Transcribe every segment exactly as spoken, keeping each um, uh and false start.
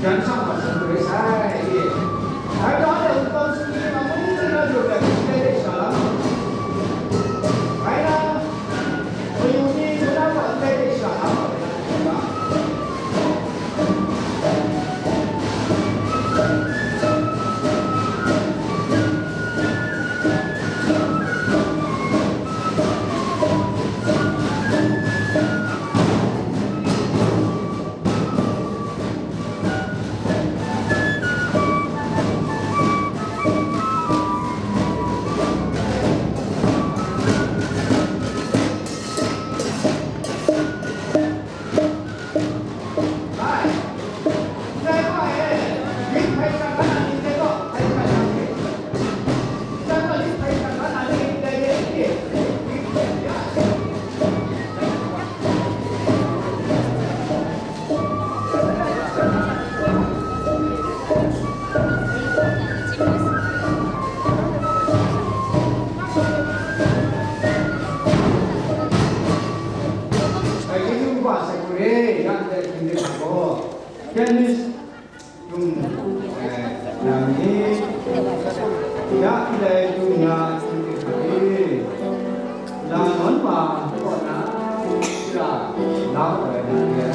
Jan shang wa shang rai sai, ye. Dai ga de wunpawng sumsing ni ma mung n na jaw dat, ndai de sha la ma. Bai na, mayu ni, muna wa ndai de sha la ma. Tennis. Yung, eh, nang ni, ya ndai yung ya, yung ni, la nawn ma, kaw na, shara, la woi na, ya.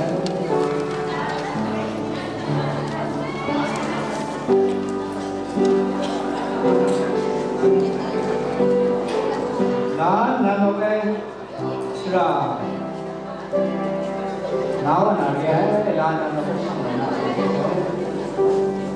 La, na nawn ai, Shara. Na wa na re ai, la na na shang na na re ai.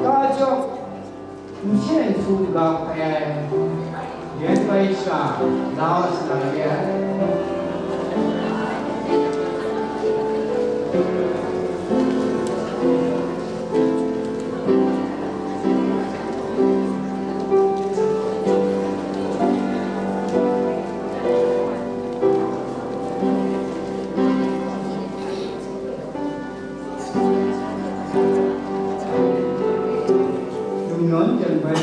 Ka jawng, N hte n htu n ga hpai ai, yen bai sha, la wa sa na re ai. Yung nawn jan bai,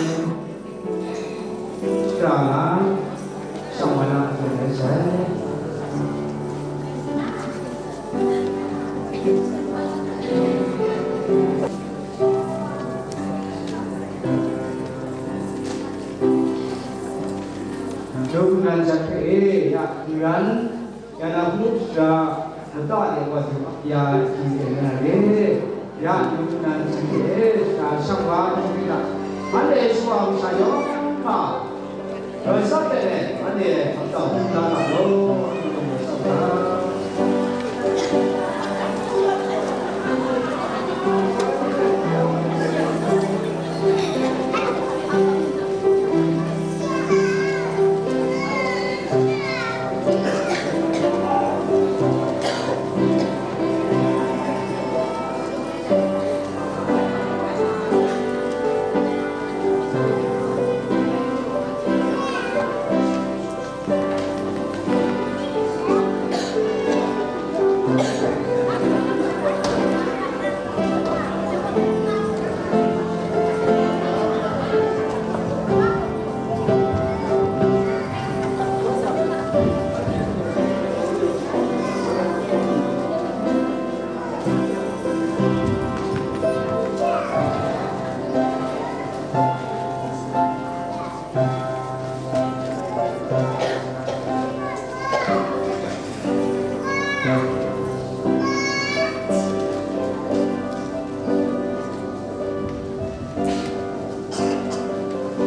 shara na, shang wa na, jan bai sai. Jung nan jat hpe e, ya, n ran, Ya na hpung shara mata de wa si ya hkying de na re. Ya, yu nan hkying de shara shang wa hkying de na. Anhte shawa masha yawng hpa, roi tsap de let, anhte hpang tau hpung da na law, anhte gaw tsap da.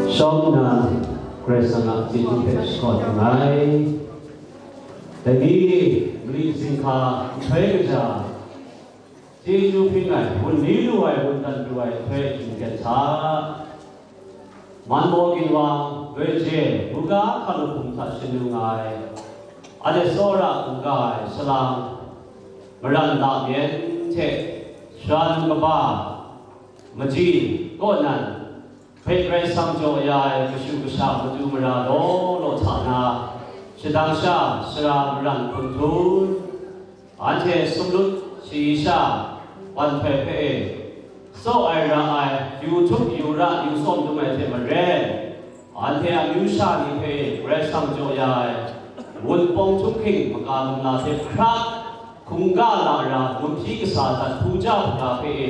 Shawng nna, Karai Kasang a chyeju hpe shakawn nngai. Dai ni, mali zinghka nhtoi kaja, chyeju hpring ai, wunli lu ai, wundan pru ai nhtoi shingkyen sa. Man maw ginwang, loi je, buga hkalup hkum hta shanu nga ai, anhte tsawra hkum ga ai salang, maran lamyen hte, sharan kaba, maji, kaw nan, hpe Karai Kasang jaw ya ai kashu kasha matu mara law law hta na, shadang sha, sara maran hkum htu, anhte sumlut shayi sha, wan hpoi hpe e, Tsaw ai ra ai, yu htup, yu ra, yu tsawm dum ai hte maren, anhte a amyu sha ni hpe Karai Kasang jaw ya ai, Wunpawng Htunghking maka lungla hte hkra hkungga lara, gumhpyi kasa hta hpuja hpra hpe e,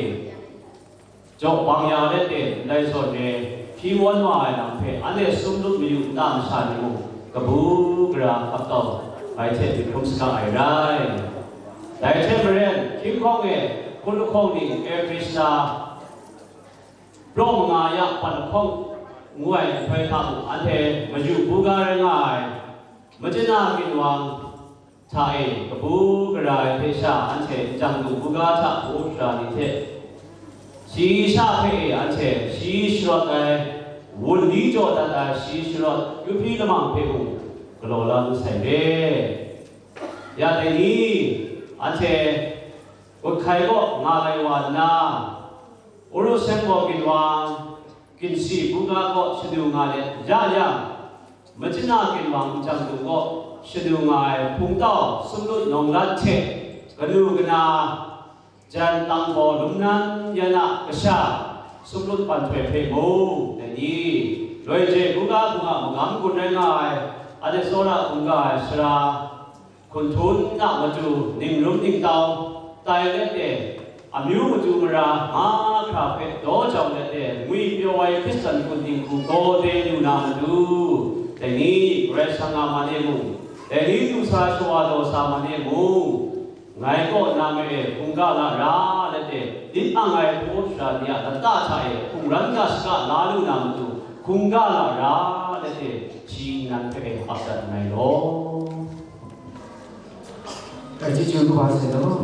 jaw bang ya let e, ndai zawn e, hpyi wan wa ai lam hpe anhte sum lut mayu nta masha ni mung, kabu gara ap kau ai hte myit hkrum saga ai rai. Dai hte maren, hkying hkawng e hpun lahkawng ning Ephraimsha praw manga ya pat lahkawng ngu ai nhtoi hta mung, anhte mayu buga rai nga ai, machyin a ginwang hta e kabu gara ai hpe sha anhte njang dung buga hta hpu shara ni hte, shi sha hpe e anhte shi sharawt ai, wunli jaw dat ai, shi sharawt kyu hpyi lamang hpe mung galaw la lu sai re. Ya dai ni, anhte Gut hkai kaw nga lai wa nna, Urusem gaw ginwang, ginshi buga kaw shadu nga let ya yang, machyin a ginwang njang dung kaw shadu nga ai hpungtau sumlut nawng lat hte kanu kana, jan tang baw lum nan yan a kasha sumlut pan htoi hpe mung, dai ni, loi je buga bunga magam gun rai nga ai, anhte tsawra hkungga ai sara, hkun htum na matu, ningrum ningtau tai let e, amyu matu mara mahkra hpe daw jau let e, ngwi pyaw ai Hkristan hpun dinghku gaw de lu na matu, dai ni Karai Kasang a man e mung, dai ni du sa shawa daw sa man e mung, ngai kaw na ma e hkungga lara let e, lit ang ai hpaw sara ni a lata hta e hkungran ga shaka la lu na matu, hkungga lara let e, shi nan hpe ap dat nngai law. Ai, chyeju kaba sai law.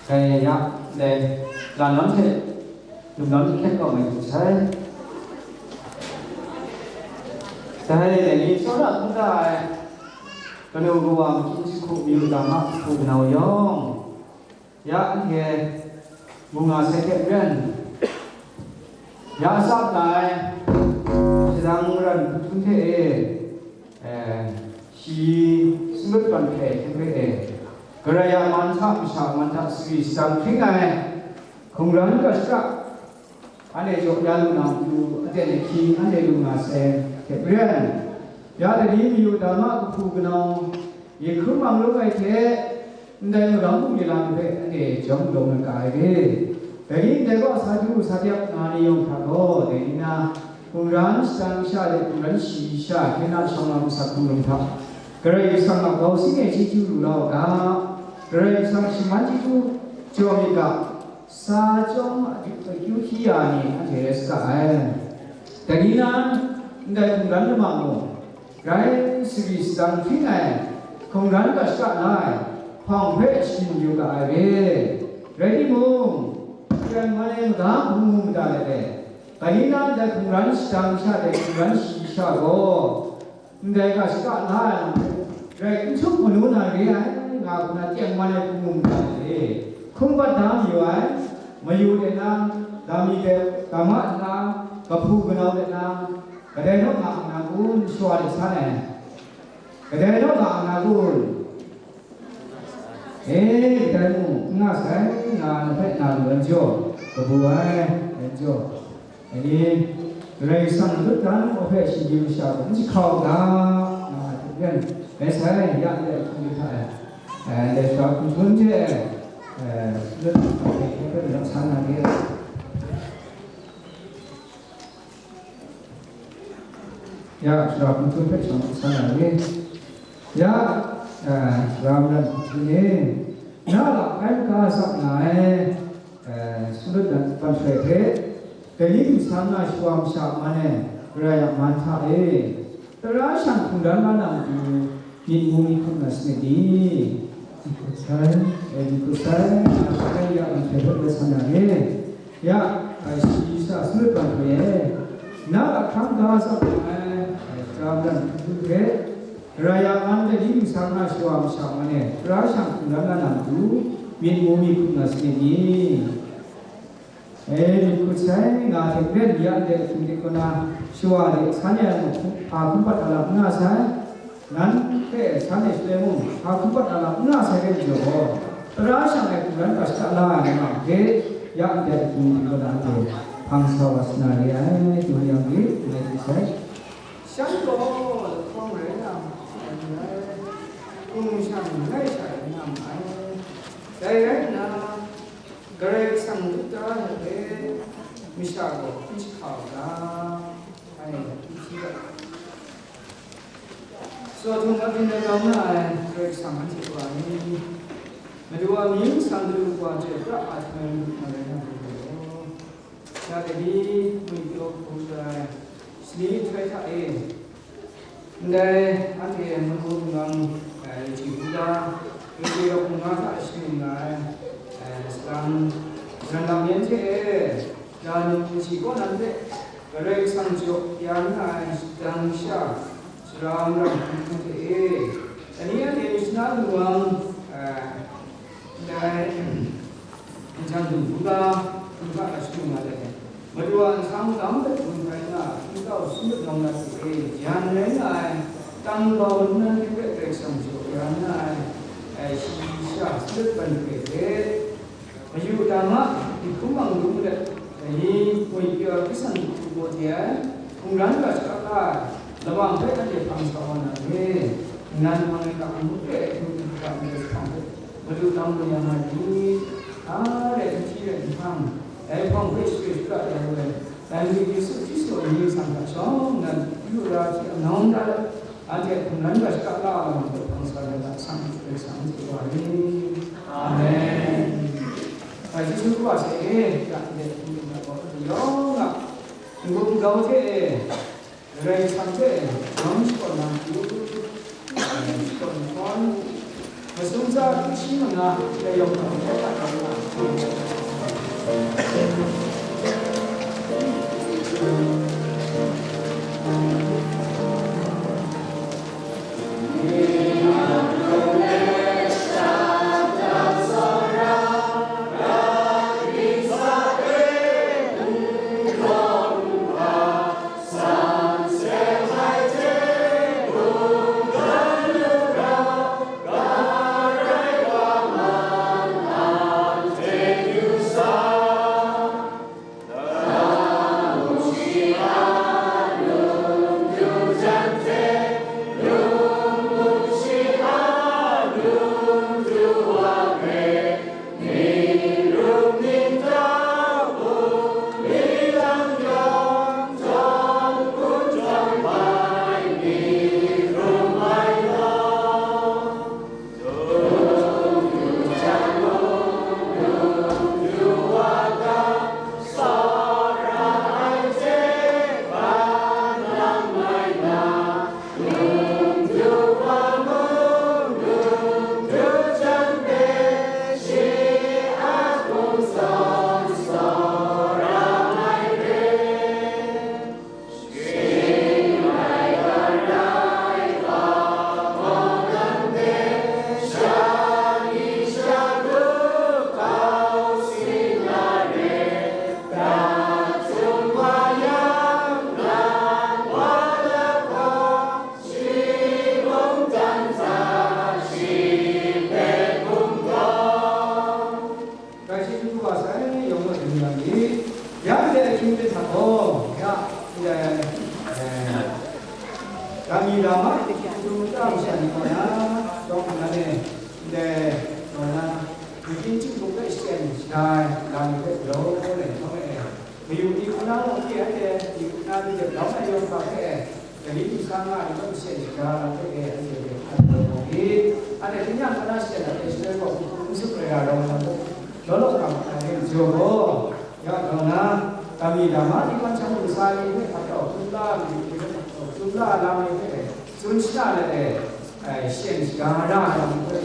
Dai ya, dai, lan lam hte, dum lam hte hkyen kau mai hku sai. Dai, dai ni tsawra hkungga ai, kanu kawa, makyin jahku, mayu dama, hku kanau yawng, ya anhte mu nga sai hte maren, ya atsap na ai, shadang maran hpun hte e, eh, shi sumlut pan hpe hkyen hpe e, Karai a man hta, masha man hta, sari sadang hpring ai, hkungran ga shaka, anhte jaw ya lu na matu, aten ahkying anhte lu nga sai hte maren, ya dai ni mayu dama kahpu kanau, yin hkrum manglung ai hte, ndai magam bungli lam hpe anhte jawm lawm na ga ai re. Dai ni ndai kaw sa du sa dep nga ni yawng hta gaw, dai ni na, hkungran shadang sha de hkungran shayi sha, hkyen a shawng lam asak hkrung lam hta, Karai Kasang a grau sin e chyeju lu la u ga, Karai Kasang shaman chyeju jaw myit ga, sa chyawm akyu hkyi ya ni anhte rai saga ai. Dai ni na, ndai hkungran lama mung, rai sari sadang hpring ai, hkungran ga shaka la ai, hpawng hpe sharin yu ga ai re. Rai timung, hkungran man ai maga hpung mu mada let e, dai ni na ndai hkungran shadang sha de hkungran shayi sha gaw, ndai ga shaka la ai lam hpe, grai n htup manu na re ai, nga hku na teng man ai hpung mu mada let e, hkungbat da mayu ai, mayu de na, dami de, dama de na, kahpu kanau de na, kadai naw nga nga kun, shawa de san ai. Kadai naw nga nga kun? E, kadai mung n nga sai, nga ai hpe na lu ai majaw, kabu ai, ai majaw, dai ni, Karai Kasang lut dan wa hpe shinggyim masha gaw n jahkau ga, nga ai hte maren, rai sai, ya ndai ahkying hta e, e, ndai sara hkum htum hte, e, lut dan wa hpe, hpe lam san na re. Ya, sara hkum htum hpe shawng san na re. Ya, eh, sara maran hkum htum e, na a hkai maga sak nga ai, eh, sumlut dan hpan hkrai hpe, dai ni du sa nga shawa masha man e, Karai a man hta e, tara shang hkungran la na matu, myit mu myit hkup na sanit ni? Myit hkup sai, e, myit hkup sai, nga hkrai ya, anhte hpe bai san na re. Ya, ai, shi sha sumut ban hpe, na a hkam ga tsap ai, ai, sara maran hkrum hpe, Karai a man de ning nsang na shawa masha man e, tara shang hkungran na na matu, myit mu myit hkup na sanit ni? E, myit hkut sai, nga hte maren ya ndai ahkying hte kaw na, shawa de san ya ai mung hpa hkum pat a lam n nga sai. Nan hpe shanhte shaloi mung, sa hkungbat na lam n nga sai re ai majaw gaw, tara shang ai hkungran ga shada la ai lam hte, ya ndai hpung di kaw na hte hpang sa wa sa na re ai, du yang rit, ngai hte sai. Shan gaw lahkawng rai na ma ai, hkum shang langai sha rai na ma ai. Dai rai nna, Karai Kasang wudang hte masha gaw n jahkau ga, ai, n hti ga. Sawt htung na byin ai grau na ai Karai Kasang anhte wa ni, Madu a amying masang du wa chyoi pra a htung ai lut na rai na rai law. Ya dai ni, ngwi pyaw hku ai shani nhtoi hta e, ndai anhte Munggu Munggang, eh, Yeji Buddha, Yeji Buddha hta shanu nga ai, eh, salang, salang lam yan hte e, Janum Yeji kaw nan hpe Karai Kasang jaw ya nga ai shadang sha, sara mara hpung hte e, ani anhte Mishna lawang, eh, ndai, N jang du hkungga, hkungga a shanu nga let, Madu a nsam gam hpe gun hkrai nga, hkying kau sumut nawng na hte e, jan rai nga ai, tang bau nnan hte hpe Karai Kasang jaw ya nga ai, ai, shayi sha salut ban hpe hte, mayu dama, myit hkrum mang lung let, dai ni, ngwi pyaw ai hpyi san hku baw de ai, hkungran ga shaka la ai, lamang hpe anhte hpang sa wa na re, nnan hpang ai ga ngu hpe, hkungran ga shaka hpe, Madu tam lu yang ai ni, a re n hti rai nhpang, dai hpawng hpe share shara ya lu ai, dai Madu Yesu Hkristu a mying hta shawng nnan, yu ra hte anawng da, anhte hkungran ga shaka la ai lam hpe hpang sa ai lam hta, Sanhkrit Karai Kasang hte wa ai. Amen. Bai Yesu Hkristu a hte e, ya ndai hpung yu na gaw, yawng a, n-gup n-gau hte e, Karai Kasang hpe yawng shakawn na matu, shakawn hkawn, masum tsa hkrit shi manga, dai yawng hta hkawhkam na matu. Kashi tu wa sai yawng wa ding yang ni, yang de king de ta ko, ya, ya, eh, kami lama itu kita bisa ni mana, dong mana ni, de, mana, bikin cukup ke shen, dai, dan ke lo, le, lo, eh. Mayu ni hku na mung hte anhte, ni hku na ni jep lawm ai yawng hpa hpe, dai ni sa nga ai yawng shen shaga lam hpe e anhte hpe hkan taw mu i, anhte hkyen yang hkana shen ai hpe shaloi gaw n tsup ai ra rawng ai hku, law law hkam ai re majaw gaw, ya gaw na, kami lama ni hkan sha mung sa ni hpe hpat taw hkrum la ai ni hpe hpat taw hkrum la ai lam ni hpe tsun shana let e, ai, shen shaga ra ai ni hpe,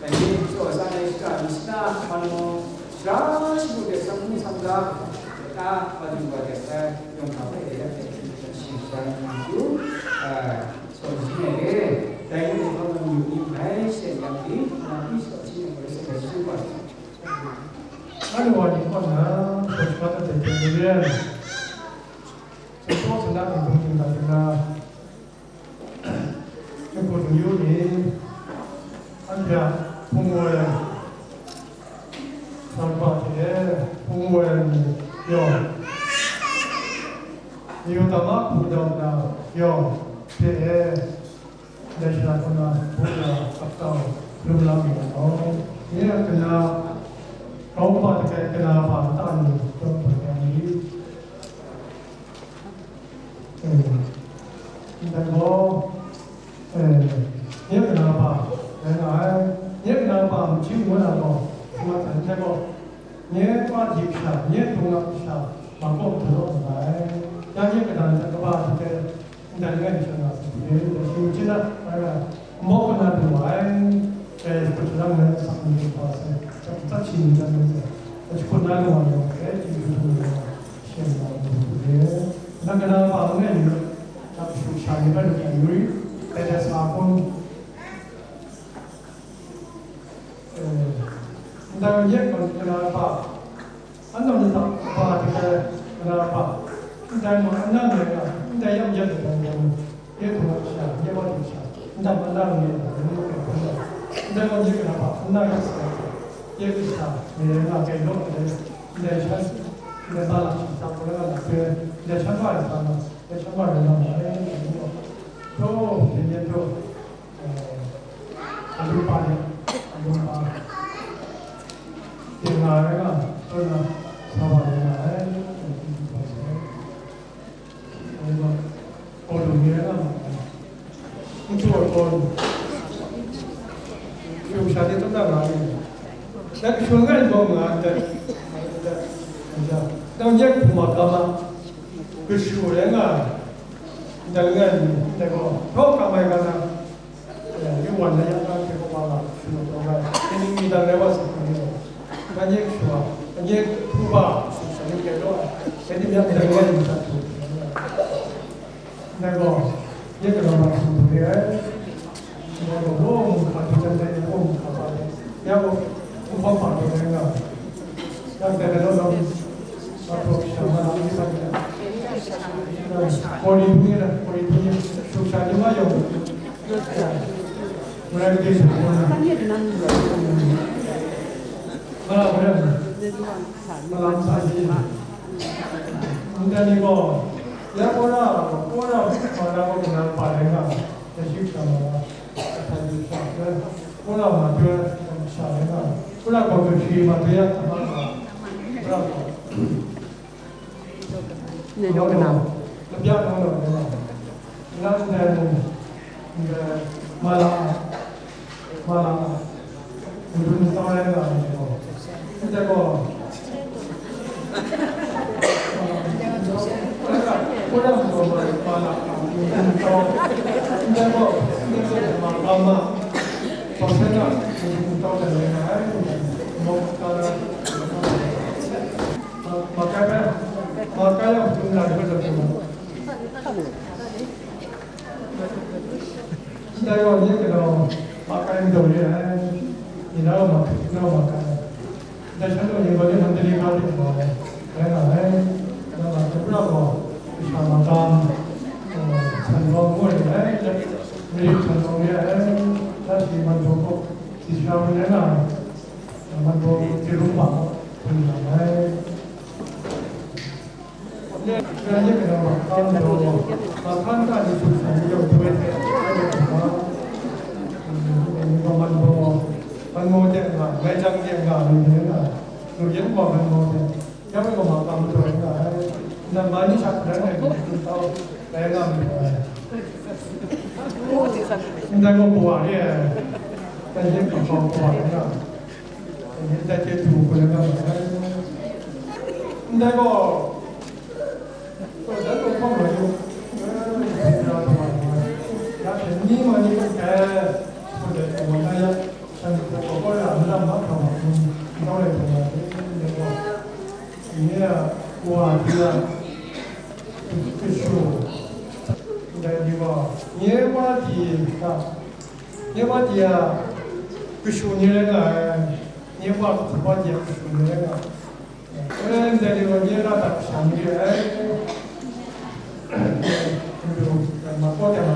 dai ni tsaw san ai shara ni shana hkam gaw, Sara shagu de samung samga, na madu wa de sai, yawng hpa hpe de ya de, shing sha na yu, a, saw jin ai re, dai ni hpa mung yu ni bai she yang di, na pi saw jin ai re, sa bai su wa. Anu wa ni kaw na, saw jin ai re, sa saw sa na ni bung jin na, Hkun yu ni, anhte a hpung woi ai, hkun hpa hte hpung woi ai ni yawng, Yudama hpung daw na yawng hte e, dai sha hkuna hpung na ap kau lung la mu ai. Nye a kana, kau hpa hte kana hpa nta ni taw hpa ni. Ndai gaw, nye kana hpa rai nga ai, nye kana hpa machyu ngu na gaw, si mat sai, ndai gaw, nye wa di kasha, nye hpung a kasha, ma kaw hte law nga ai, ya nye kana nta kaba hte, ndai langai mi sha nga sa hte, ndai shi machyin na, rai nga ai. Nbawk kaw na lu ai, dai hpung htalang na asak ni hkra sai, asak asak shi ni jan ai sai, ahkun na lu ai yawng, dai chyeju htung na, shem na lu ai. Na kana hpa langai mi, na kashu kasha ni hpe lu ai yuri, dai dai sa hkun, eh, ndai yet gaw kana hpa, Anang ni hta, hpa hte kai, kana hpa, ndai ma, anang ni nga, ndai yam yet ai, ndai yam, ye hkung a sha, ye wa hte sha, ndai ma, anang ni nga, ni nga, ndai ma, ye kana hpa, anang ni sa, ye kasha, ni nga, kai law, ndai, ndai sha, ndai ma la, sha, ko la, la, pe, ndai sha ma, sa ma, ndai sha ma, rai na ma, rai na ma, to, ni ni to. Alu pa ni, alu pa. Tinga rai nga, tuna, sa wa rai nga ai, alu pa ni rai nga, ntu wa kaw lu, yu sha ni tuna nga ni, na kashu ngai gaw nga ai, nang yet hpung ma ga ma, kashu rai nga, ndai ngai ni, ndai gaw, htawk ka mai ga na, Yu wan na yang, na hte kaw wa nga, shanu taw rai, kaning mi dan rai wa sa hkra ni gaw, na nye kashu a, na nye hpu ba, sa ni kya law ai, kaning mi yang dai wa yu dat hku, ndai gaw, nye kalang wa hku hku re ai, ndai gaw, wo mu hka hte jan dai, wo mu hka ba dai, ya gaw, nhpawm hpa dai rai nga, yang dai rai law law, Kori hpung ni, kori hpung ni, shu sha ni ma yawng. Mara kade shu hpung na. Mara mara. Mara mara. Ndai ni gaw, ya kora, kora, mara gaw, mara pa rai nga, ya shi sha mara, ya shi sha, kora ma, kora sha rai nga, kora gaw, shi ma, ya, ma, ma, kora gaw. Nang yawng na. Nang yawng na. Nang ndai, mala, mala, ndun tau rai nga ai gaw, ndai gaw, mala, ndun tau, ndai gaw, ndai gaw, ma, ma, ma, ndun tau rai nga ai, mok ka, ma, ma kai rai, ma kai rai, ndun rai nga ai gaw, Ndai gaw nye galaw, ma kai n daw re ai, ni na gaw ma hkrit, na gaw ma kai ai. Ndai shan gaw nye gaw ni Mandalay ga de gaw ai, rai nga ai. Nang a Tripura gaw, kasha magam, eh, san gaw ngu re ai, Mari san gaw re ai, na shi Mandaw gaw, si sha rai nga ai, Mandaw Tirung ma gaw, rai nga ai. Ndai gaw, ndai gaw, Nye wa di a kashu ni rai nga ai, nye wa hpu wa di a kashu ni rai nga ai. Ndai ni gaw nye la dat sha ni re ai. Ma kaw de ma,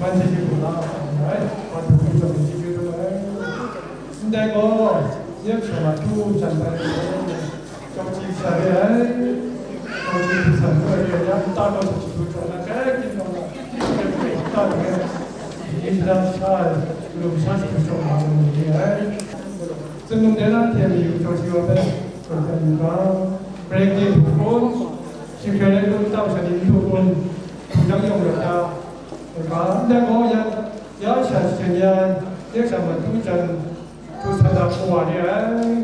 man chyeju lu na, ai, wa du du chyeju lu ai. Ndai gaw, yep sha ma tu jan bai, chyeju sa re ai, chyeju sa re ai, ya ta gaw chyeju sa na, kai kin gaw na, ta gaw, yin da sa, lu sa chyeju sa ma lu ni ai. Tsinlung de na hte mayu chyeju wa bai, chyeju sa yu ga, break de du kun, shi hkrai de du tau sha ni du kun, du dang yawng yawng da, ga, ndai gaw ya, ya sha shi jan ya, yep sha ma tu jan, tu sa da hku wa ni ai,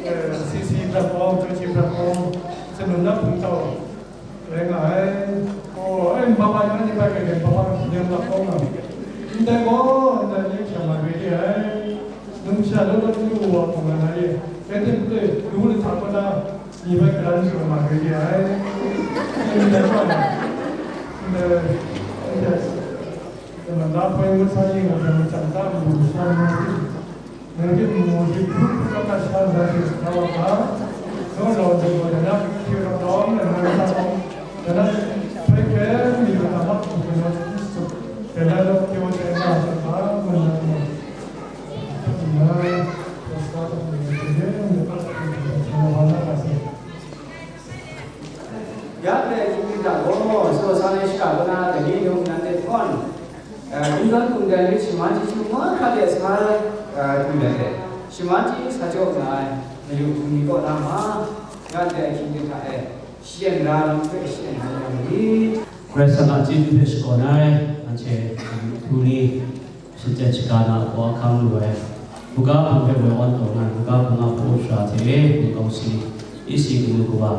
eh, C C brat gaw, chyeju brat gaw, tsinlung na hpung tau, rai nga ai. Oh, ai, mama yang ni bai kai, mama yang lak kau nga. Ndai gaw, ndai ni hkya ma re de ai. Numsha law law ni wa kau nga na ye. Kai de, de, lu le sa ko na, ni bai kai ni ma re de ai. Ndai gaw, ndai, ndai, ndai ma na poi ngut sa ni nga, ndai ma chang ta mu sa ma. Nang hte mu hte hkru hkru kata sha na hte sa wa ga, naw rau de wa da na hkye rau rau na na sa rau, da na hpe hpe mi lu na mak hku na hkru su, da na rau hkye wa hte na sa ga, mun na mu. Na, sa ta mu hte ye, mu ka hkye hkye sa wa na ka se. Ya hpe hkying hkrit hta gaw, saw sa ai shara kaw na dai ni num nan de hkawn, eh, kungdawn kungdai lit shaman chyeju mahkra de sa, eh, du let ai, shaman chyeju sa jaw nga ai, mayu hpung ni kaw na ma, ya hpe hkying hkrit hta e, shayen ra lam hpe shayen ra yang ni. Karai Kasang a chyeju hpe shakawn ai, anhte, um, du ni, shachyen shaga na hpaw ahkang lu ai, Buga hpung hpe woi awn taw nga ai, buga hpung a hpaw shara hte e, hpung kawng si, isi kanu kawa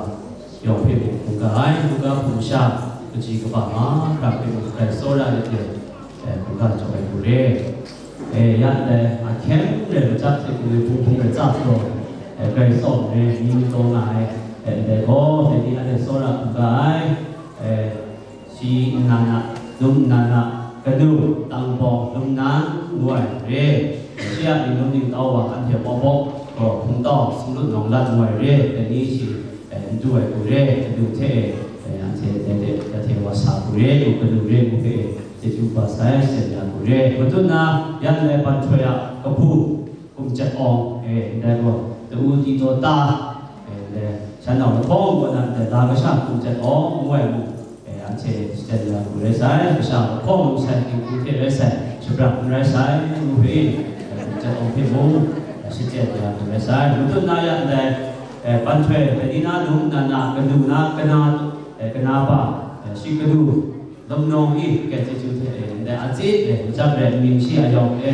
yawng hpe mung hpung ga ai, buga hpung masha kaji kaba mahkra hpe mung grai tsawra ai hte, e, buga jaw ai hku re. E, ya ndai, a hkyem rai machyat hte kanu hpung hpung rai tsa hkru, e, grai tsawm re, mying taw nga ai, e, ndai gaw, dai ni anhte tsawra hku ga ai, e, shi nnan a, num nnan a, kanu, tangbawng, num nnan, ngu ai re. Shi a mying num ning tau wa, anhte pawp pawp, gaw, hpung tau, sumlut nawng lat ngu ai re, dai ni shi, e, n du ai hku re, kanu hte e, e, anhte dai de, dai hte wa sa hku re, ngu kanu re, ngu hpe e, chyeju kaba sai, seng ya hku re. Matut na, yan lai ban htoi a kahpu, Kumchet Awng, e, ndai gaw, ta-u ti taw ta, e, ndai, shan nau lahkawng kaw na ndai, la kasha Kumchet Awng ngu ai mung, e, anhte shachyen ya hku rai sai, kasha lahkawng mung sai, dinghku hte rai sai, shabrak n rai sai, ngu hpe, e, Kumchet Awng hpe mung, e, shachyen ya hku rai sai. Matut na ya ndai, e, ban htoi, dai ni na num nnan a, kanu na, kana, e, kana ba, e, shi kanu, Lawmnawng i, grai chyeju hte e, ndai a tsit e, machyat rai mying shi a yawng e,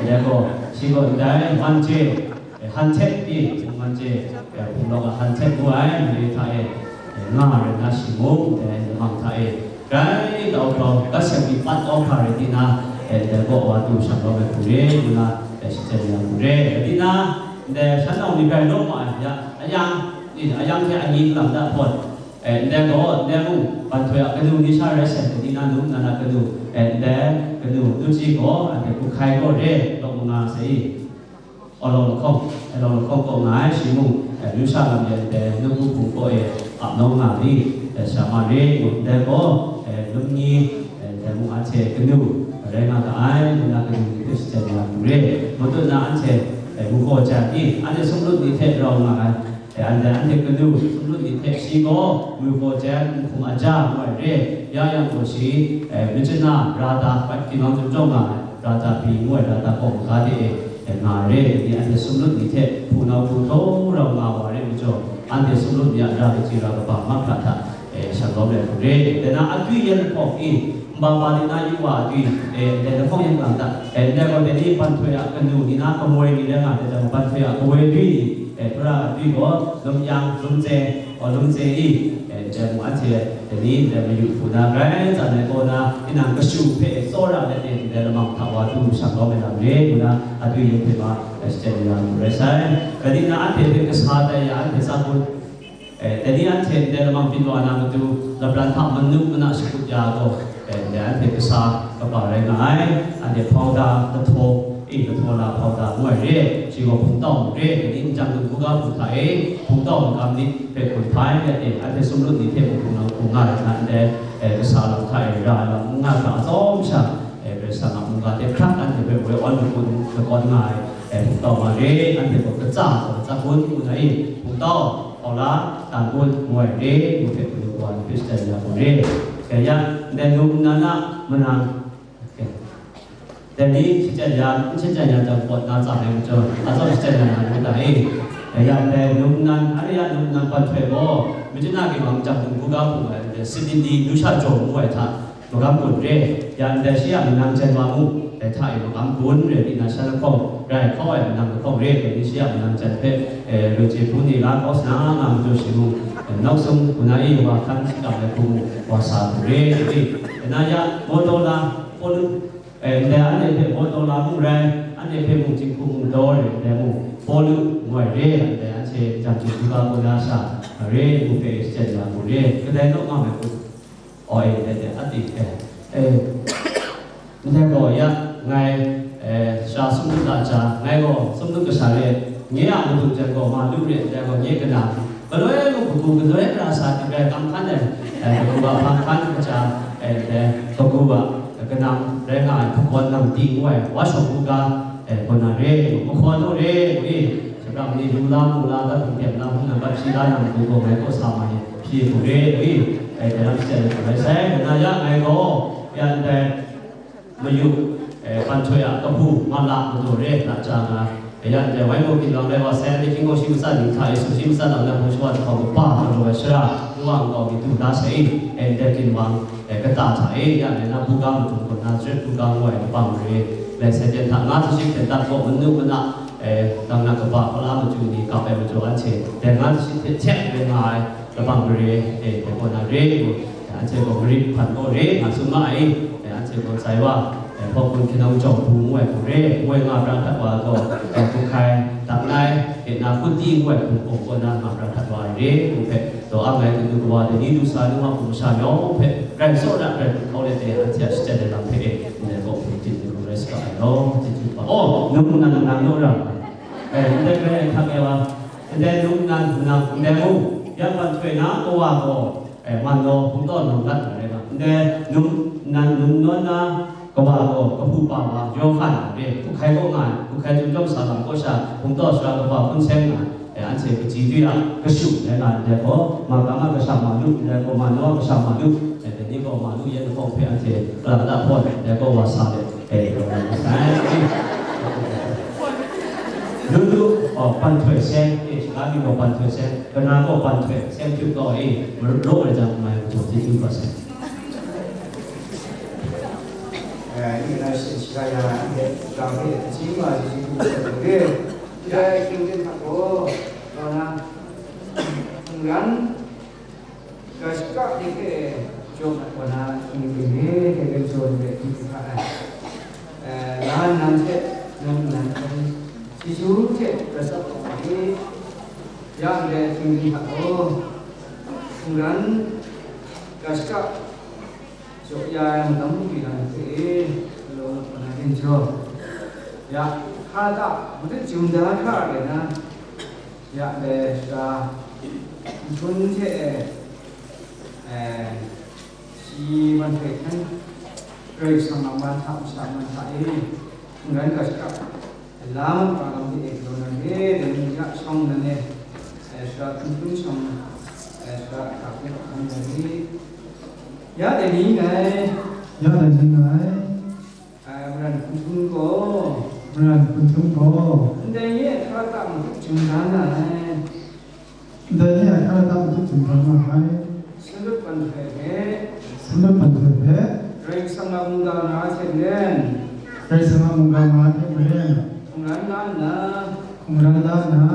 ndai gaw, shi gaw ndai, man chye, e, han htet i, man chye, e, hpung lawng a han htet ngu ai, mare hta e, e, nga rai nna shi mung, ndai lamang hta e, grai kau hkrau, gat seng mi pat kau hkra rai di na, e, ndai kaw wa du shang lawm ai hku re, ngu na, e, shachyen ya hku re. Rai di na, ndai shan nau ni grai lawm ma ai, ya, ayang, ni, ayang hte anyi lang da hpawt, E, ndai gaw, ndai mung, ban htoi a kanu ni sha rai sai, dai ni na num nnan a kanu, e, ndai kanu, nu ji gaw, anhte hku hkai gaw re, lawk manga sai i. Awlawng lahkawng, e, awlawng lahkawng kaw nga ai, shi mung, e, yu sha lam yan ndai, nu gu hpung kaw e, ap nawng nga ni, e, sha ma re, ndai gaw, e, lum ni, e, ndai mung anhte kanu, rai nga ga ai, ngu na kanu ni hpe shachyen ya hku re. Matut na anhte, e, Mukhaw Jan ni, anhte sumlut ni hte rau nga ai, E, anhte, anhte kanu sumlut ni hte shi gaw, Mukhaw Jan, Nhkum Aja ngu ai re, ya yang gaw shi, e, Myitkyina Rada, pat Ginwang Chyum Chyawm nga ai, Rada Pyi ngu ai Rada kaw maga de e, e, nga ai re, ni anhte sumlut ni hte hpunau hpu htaw rau nga wa re majaw, anhte sumlut ni a ra kaji ra kaba mahkra hta, e, shanglawm ai hku re. Dai na atwi yan lahkawng i, nba ba ni na yu wa atwi, e, dai lahkawng yan lang hta, e, ndai gaw dai ni ban htoi a kanu ni na kamoi ni rai nga, dai jang ban htoi a kawoi atwi ni, E, Hpara atwi gaw, Lum Yang, Lum Tse, gaw Lum Tse i, e, ndai mung anhte, dai ni, ndai mayu hku na, grai tsan ai kaw na, tinang kashu hpe tsawra let e, ndai lamang hta wa du shang kau ai lam re, ngu na, atwi yawng hpe ma, e, shachyen ya hku rai sai. Dai ni na, anhte hpe kasa tai ya, anhte tsa kun, e, dai ni anhte ndai lamang byin wa na matu, lapran hta manu mana shakut ya gaw, E, ndai anhte kasa kaba rai nga ai, anhte hpauda, lahtaw, e, lahtaw la hpauda ngu ai re, shi gaw hpungtau mung re, dai ni nchyang dum hkungga hku hta e, hpungtau makam ni hpe hkun hpai let e, anhte sumlut ni hte mung hpung nang hkung nga ai hta ndai, e, kasa lam hta e, ra ai lam n nga hkra atsawm sha, e, Karai Kasang a mungga hte hkrak anhte hpe woi awn makun lakawn nga ai, e, hpungtau ma re, anhte gaw katsa gaw katsa kun ngu na e, hpungtau, Paula, Tangbun ngu ai re, ngu hpe hkunu kawa ni hpe shachyen ya hku re. Kaya, ndai num nnan a manang, dai ni shachyen ya, n shachyen ya jang pawt na tsang ai majaw, atsawm shachyen ya na ngu ta e. Kaya, ndai num nnan, a re ya num nnan ban htoi gaw, Myitkyina Ginwang Chyam Dum Hkungga Hpung ai, ndai Sidini Nusha Jaw ngu ai hta, Magam Gun re, ya ndai shi a manang jan wa mu, dai hta e magam gun re, tinang shan lahkawng, rai hkau ai manang lahkawng re, dai ni shi a manang jan hpe, e, Lun Chye Hpu ni la kau sa na, nga majaw shi mung, e, nawk sung, hku na e, wa hkan shakam ai hku mung, wa sa hku re, dai ni, dai na ya, Mawtaw la, Pawlu, e, ndai anhte hpe Mawtaw la mung rai, anhte hpe mung Jinghku mung daw re, ndai mung, Pawlu, ngu ai re, ndai anhte jang Jinghku ga kaw na sha, re, ngu hpe shachyen ya hku re, kadai naw nga ai hku. Oi, e, e, a ting, e, e, ndai gaw ya, ngai, e, sha sumnut la ja, ngai gaw sumnut kasha re, nye a madu jan gaw ma lu re, ndai gaw nye kanang, galoi mung kagu, galoi mara sa ting rai kam hkan ai, e, kagu a hpang hkan kaja, e, ndai kagu a kanang rai nga ai hpakawn nang ting ngu ai, wa shawng u ga, e, kaw na re, mahkaw naw re, ngu i, shapram ni lu la, mu la, dat hpung tep la, hpung nang bat hpyi la, nang kagu gaw ngai kaw sa ma ye. Hpyi hku re, wi, e, dai lam shachyen ai hku rai sai, ngu na ya ngai gaw, ya ndai, mayu, e, ban htoi a kahpu, ma la, madu re, na ja nga, e, ya ndai, wai gaw ginlawng rai wa sai, anhte hkying gaw shi matsan ning hta e, sumshi matsan lam na hpung shawa jahkawng kaba, malu ai shara, nwa nkau mi du da sai, e, ndai ginwang, e, kata hta e, ya ndai na buga madung gaw Nazaret buga ngu ai kabang re, lai sai ten hta nga, hta shi hten dat gaw, manu mana, E, nang na kaba, hpala machyu ni kap ai majaw, anhte dai nga shi hte hte rai nga ai, kabang mare, e, dai kaw na re, ngu, e, anhte gaw marit hpan gaw re, nga tsun ma ai, e, anhte gaw sai wa, e, hpawk kun hkinau jawng bu ngu ai hku re, ngu ai nga pra htat wa gaw, e, hku hkai, dang nai, e, na hkuti ngu ai hku kaw na nga pra htat wa ai re, ngu hpe, Daw ang ai kanu kawa, dai ni du sa nu a hkum sha yawng hpe, grai tsawra, grai hpung hkau let e, anhte a shachyen ai lam hpe e, ndai kaw hpe, hpung htin ai hku rai saga ai law, chyeju hpa. Oh, num nnan nang naw ra, eh, ndai grai ai hta e wa, ndai num nnan nang ndai mung, yang ban htoi na kawa gaw, eh, man law, hpung taw nang lat na rai nga, ndai num nnan num nawn na, Kawa gaw kahpu pa wa Yawhan a re, hku hkai kaw nga ai, hku hkai chyum jawng sa lam kaw sha, hpung taw sara kaba hpun seng nga ai, e, anhte kaji dwi a kashu rai nga ai, ndai gaw, Marka a kasha Malu, ndai gaw Manaw a kasha Malu, e, dai ni gaw Malu yan lahkawng hpe anhte kalang da hpawn, ndai gaw wa sa let, e, rawng ai masai. Lu lu, oh, pan htoi seng, e, shaga mi gaw pan htoi seng, kana gaw pan htoi seng hpyu taw e, marup rawng ai jang, ngai majaw chyeju kaba seng. Eh, yu na shin shara ya, eh, ga hpe, chyeju ma chyeju hku hkrit ai hte, ya, hkying hte hta gaw, rau na, mungran, ga shaka ni hpe jaw mat wa na, hkying hte hte hte jaw ni hpe hkying hte hta ai. Eh, la nnan hte, num nnan hte, chyeju hte, rat tsap wa ai, ya ndai hkying hte hta gaw, mungran, ga shaka, Jaw ya ai magam mungwi lam hpe e, galaw mat wa na ginjaw, ya, hkra ta, matut jum da hkra rai na, ya, dai shara, nhpun hte e, eh, shi man hpe hkan, Karai Kasang a man hta, masha man hta e, n-, n-, rai ga shakap, Lam hpa lam hte e galaw na re, dai ni ya shawng nan e, eh, sara hkun hkun shawng, eh, sara hkak hpe hkam na re. Ya dai ni ngai, Ya dai ni ngai, eh, maran hkun hkun gaw, maran hkun hkun gaw, ndai nye hkra ta mahkrup jum da na ai. Ndai nye a hkra ta mahkrup jum da nga ai. Sanut pan hpe hpe. Sanut pan hpe hpe. Karai Kasang a mungga nga hte maren. Karai Kasang a mungga nga hte maren. Hkungran la nna. Hkungran la nna.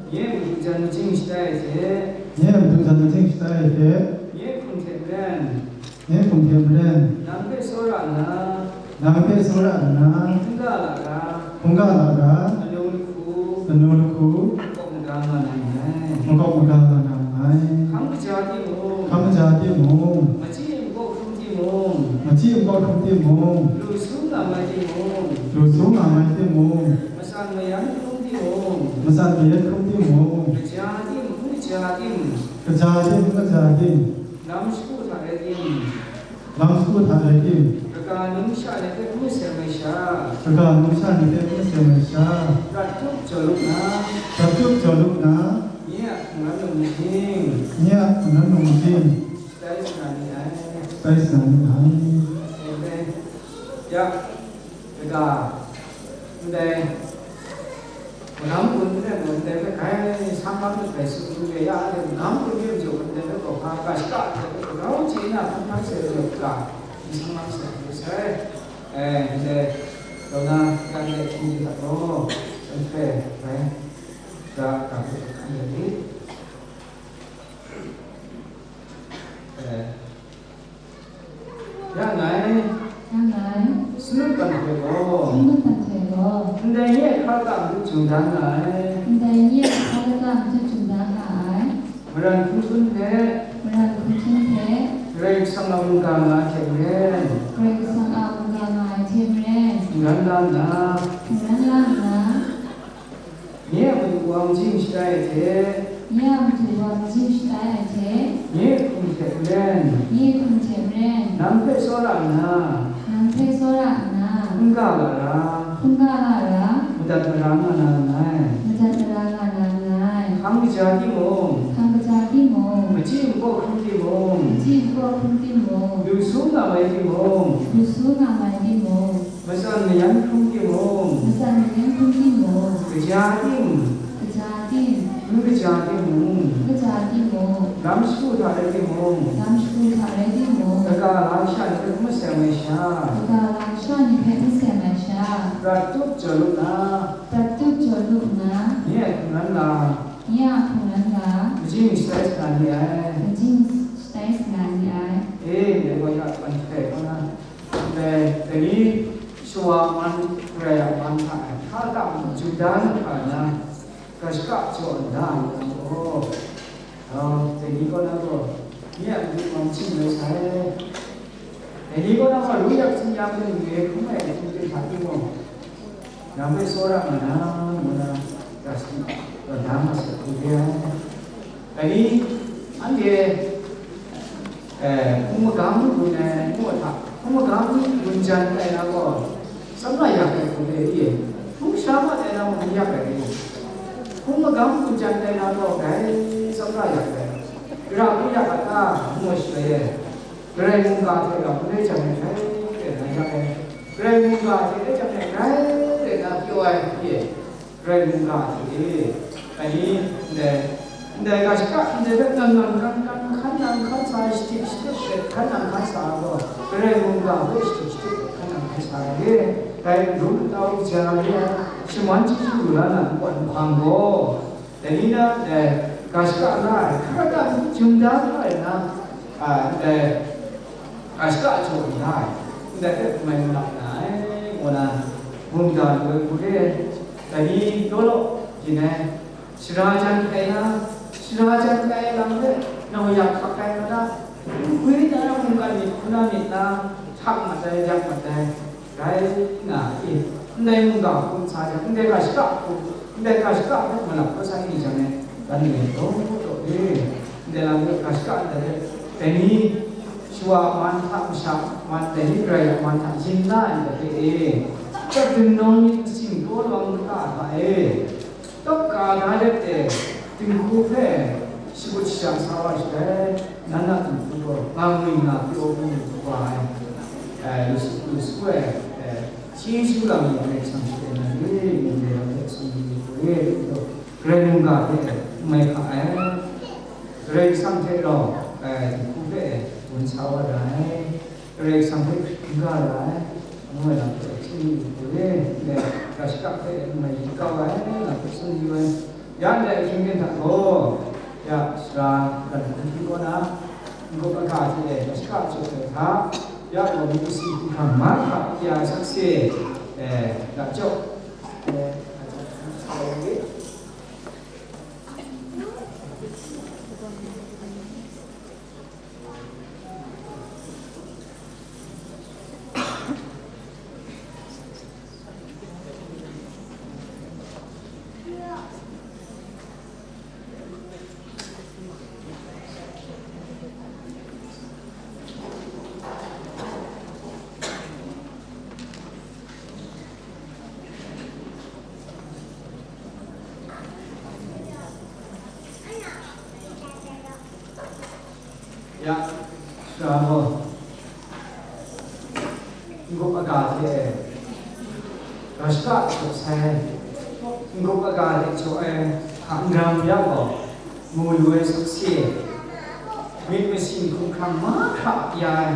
Nye madu jan majing shatai ai hte. Nye madu jan majing shatai ai hte. Nye hkum hte maren. Nye hkum hte maren. Nang hpe tsawra nna. Nang hpe tsawra nna. Hkungga lara. Hkungga lara. Anu lahku. Anu lahku. Makawp maga nga na nngai. Makawp maga nga na nngai. Hkam kaja timung. Hkam kaja timung. Machyi makawk hkrum timung. Machyi makawk hkrum timung. Lu su nga mai timung. Lu su nga mai timung. Matsan mayan hkrum timung. Matsan mayan hkrum timung. Kaja tim, n kaja tim. Kaja tim, n kaja tim. Lam shagu hta rai tim. Lam shagu hta rai tim. Kaga num sha ni hte n maseng ai sha. Kaga num sha ni hte n maseng ai sha. Prat tup jaw lup na. Prat tup jaw lup na. Nye a hkungran lung majing. Nye a hkungran lung majing. Shatai sa na ni ai. Shatai sa na ni ai. Amen. Ya. Kaga, ndai, magam kun ndai gaw, ndai hpe grai sang lam myit dai, tsun n re ya, ndai magam kun re majaw, ndai hpe gaw, hpa ga shaka, ndai hpe grau chye na, hkan hkan sai majaw, ga, n sang lam sai, sai, eh, ndai, grau na, ga ndai hpyi hta gaw, ndai hpe grai, ga, ga hpe hkan rai. Eh, Ya ngai. Ya ngai. Sanut pan hte gaw. Sanut pan hte gaw. Ndai nye hkra ta mahkrup jum da nga ai. Ndai nye hkra ta mahkrup jum da nga ai. Maran hkun hkun hpe. Maran hkun hkun hpe. Karai Kasang a mungga nga hte maren. Karai Kasang a mungga nga ai hte maren. Hkungran la nna. Hkungran la nna. Nye a matu wa majing shatai ai hte. Nye a matu wa majing shatai ai hte. Nye hkum hte maren. Nye hkum hte maren. Nang hpe tsawra nna. Nang hpe tsawra nna. Hkungga lara. Hkungga lara. Madat mara nga na nngai. Madat mara nga na nngai. Hkam kaja timung. Hkam kaja timung. Machyi makawk hkrum timung. Machyi makawk hkrum timung. Lu su nga mai timung. Lu su nga mai timung. Matsan mayan hkrum timung. Matsan mayan hkrum timung. Kaja tim. Kaja tim. N kaja timung. N kaja timung. Lam shagu hta rai timung. Lam shagu hta rai timung. Kaga Kaga lam sha ni hpe n maseng ai sha, Kaga lam sha ni hpe n maseng ai sha, prat tup jaw lu nna, prat tup jaw lu nna, nye a hkungran ga, nye a hkungran ga, majing shatai sa nga ni ai. Majing shatai sa nga ni ai. E, ndai gaw ya, ban hpe kaw na, ndai, dai ni shawa man, Karai a man hta e, hta kang, Yuda na hta na, ga shaka jaw nda ai yang gaw, Dai ni kaw na gaw, nye a matu man ching rai sai. Dai ni kaw na gaw, ru yak hkying ya hpung re hkrum ai hpung hte hta timung, nang hpe tsawra nga na, ngu na, ga shani, gaw da ma sa hku re ai. Dai ni, anhte, eh, hpung magam gun ai ngu a hta, hpung magam gun jan ai na gaw, tsawmra yak ai hku re i? Hpung sha mat ai na mung n yak ai re. Hpung magam gun jan ai na gaw, dai tsawmra yak ai. Gara hku yak a ta? Ngu ai shaloi e, Karai mungga hte rau n rai jang e, grai rai na yak ai. Karai mungga hte rai jang e, grai rai na pyaw ai, i? Karai mungga hte e, dai ni, ndai, ndai ga shaka, ndai hpe ngang ngang hkan hkan, hkan nang hkan sa ai, shadip shadip hte hkan nang hkan sa ai gaw, Karai mungga hpe shadip shadip hte hkan nang hkan sa ai re. Dai n dum n tau ja re ai, shaman chyeju lu la na n kawn nhpang gaw, dai ni na, ndai ga shaka la ai, hkra da n jum da lu ai na, a, ndai ga shaka jaw n da ai, ndai hpe mai manang na ai, ngu na, mungga lu ai hku re ai. Dai ni law law, yin ai, shara jan ai na, shara jan ai lam hpe nau yak hkak ai na, n gwi na, mungkan myit hku na myit na, htak mat ai, yak mat ai, rai nga i? Ndai mungga hpung sa jang, ndai ga shaka hpung, ndai ga shaka hpe malap kau sa i jang e, dan e daw daw e, ndai lam hpe ga shaka ndai hpe, dai ni shawa man hta masha man, dai ni Karai a man hta yin na ai ndai hpe e, chyawm dingnawn myit masin kraw lawang kata hta e, Tawk ka da let e, dinghku hpe shakut shaja sa wa shaloi, nan a dinghku gaw nga ngwi nga pyaw lu wa ai, eh, lu su, lu su ai, eh, chyeju lam ni Karai Kasang hte nan re myit dai wa hte sung di lu hku re, Karai mungga hpe n mai hka ai. Karai Kasang hte rau, eh, dinghku hpe gun sa wa ra ai. Karai Kasang hpe hkrit hkungga ra ai, ngu ai lam hpe hkying yu hku re, ndai ga shaka hpe n mai yu kau ai lam hpe tsun yu ai. Ya ndai ahkying hta gaw, ya sara lat hkun hpyi kaw na, n-gup aga hte ga shaka jaw ai hta, ya gaw myit masin hkumhkrang mahkra ya sakse, eh, ga jaw, eh, Ya, sara gaw, n-gup aga hte ga shaka jaw sai, n-gup aga hte jaw ai hka n ram ya gaw, mu yu ai sakse, myit masin hkumhkrang mahkra ya ai,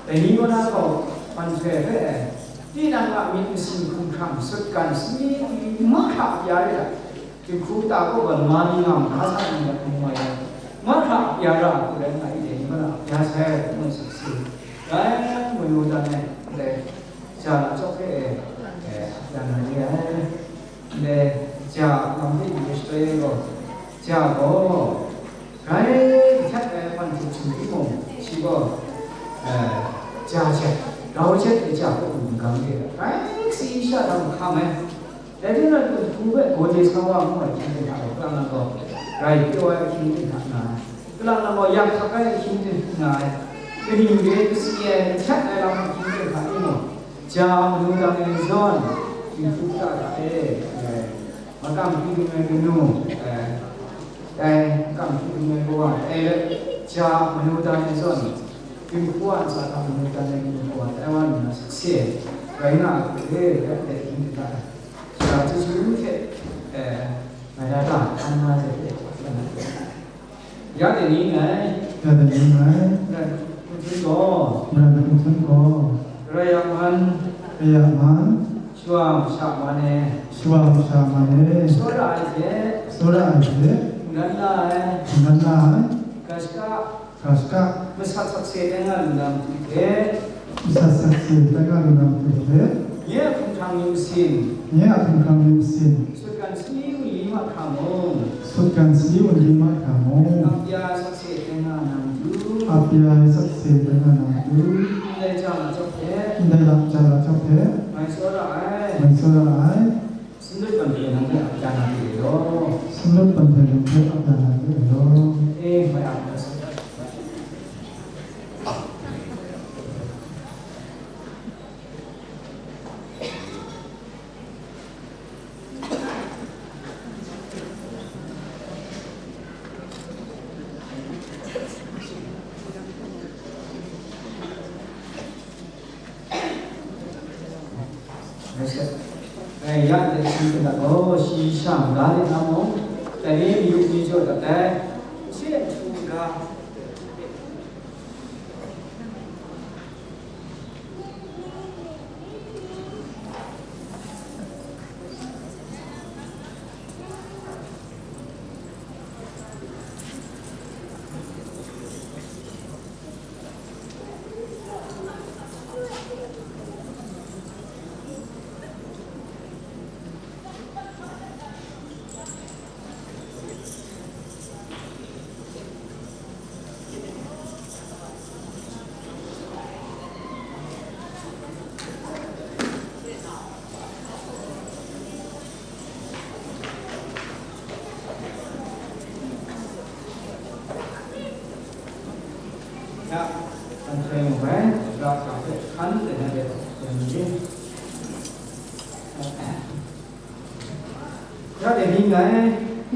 dai ni kaw na gaw, hpan hkrai hpe ai, tinang a myit masin hkumhkrang sutgan sani mahkra ya re ai. Dinghku ta kaw gaw, ma ni nga mahkra sa ni, ngu ai, mahkra ya ra ai hku rai nna, i dai ni ma na ya sai, ngu sakse rai, mayu dan ai, ndai ja na cawk hpe e, e, dan ai re ai. Ndai ja lam hpe yu ai shaloi gaw, ja gaw grai kahtet ai hpan hte chyu timung, shi gaw, e, ja htet, grau htet ai ja hpe mungkan re ai, grai kasi sha da mahkam ai. Dai hte nan dinghku hpe gawde sa wa ngu ai hkying hte hta gaw, kalang nang gaw grai pyaw ai ahkying hte hta nga ai, kalang nang gaw yak hkak ai ahkying hte nga ai, kaning re kasi ai, n htat ai lam ahkying hte hta timung, ja manu dang e zawn, dinghku kata hta e, eh, makam hpyi dung ai kanu, eh, dai makam hpyi dung ai kawa, eh, ja manu dang e zawn, dinghku a ntsa hta manu dang ai kanu kawa, tai wa nna sakse rai nga ai hku re, rai ndai hkying hte hta e. Sara chyeju hte, eh, ngai na ta hkan na de hte, ya de ni ngai, ya de ni ngai, ngai, Hkungsan gaw, Karai Hkungsan gaw, Karai a man, Karai a man, shawa masha man e, shawa masha man e, tsawra ai hte, tsawra ai hte, hkungran la ai, hkungran la ai, ga shaka, ga shaka, masat sakse tai nga lu na matu hte, masat sakse tai nga lu na matu hte, nye a hkumhkrang myit masin, nye a hkumhkrang myit masin, sutgan sali wunli mahkra mung, sutgan sali wunli mahkra mung, apya ai sakse tai nga na matu, apya ai sakse tai nga na matu, ndai ja lachyawk hte, ndai lap ja lachyawk hte, mai tsawra ai, mai tsawra ai, sumlut panhpe nang hpe apya na matu e law, sumlut panhpe nang hpe apya na matu e law. E, mai a, Ngai ya de shi kata gaw, shi sha maga de na mung, dai ni mi yup mi jaw dat ai, she htu ga. Ya, hpan hkrai mu ai, ga hkra hpe hkan dai na de, yen ni. Ya dai ni ngai.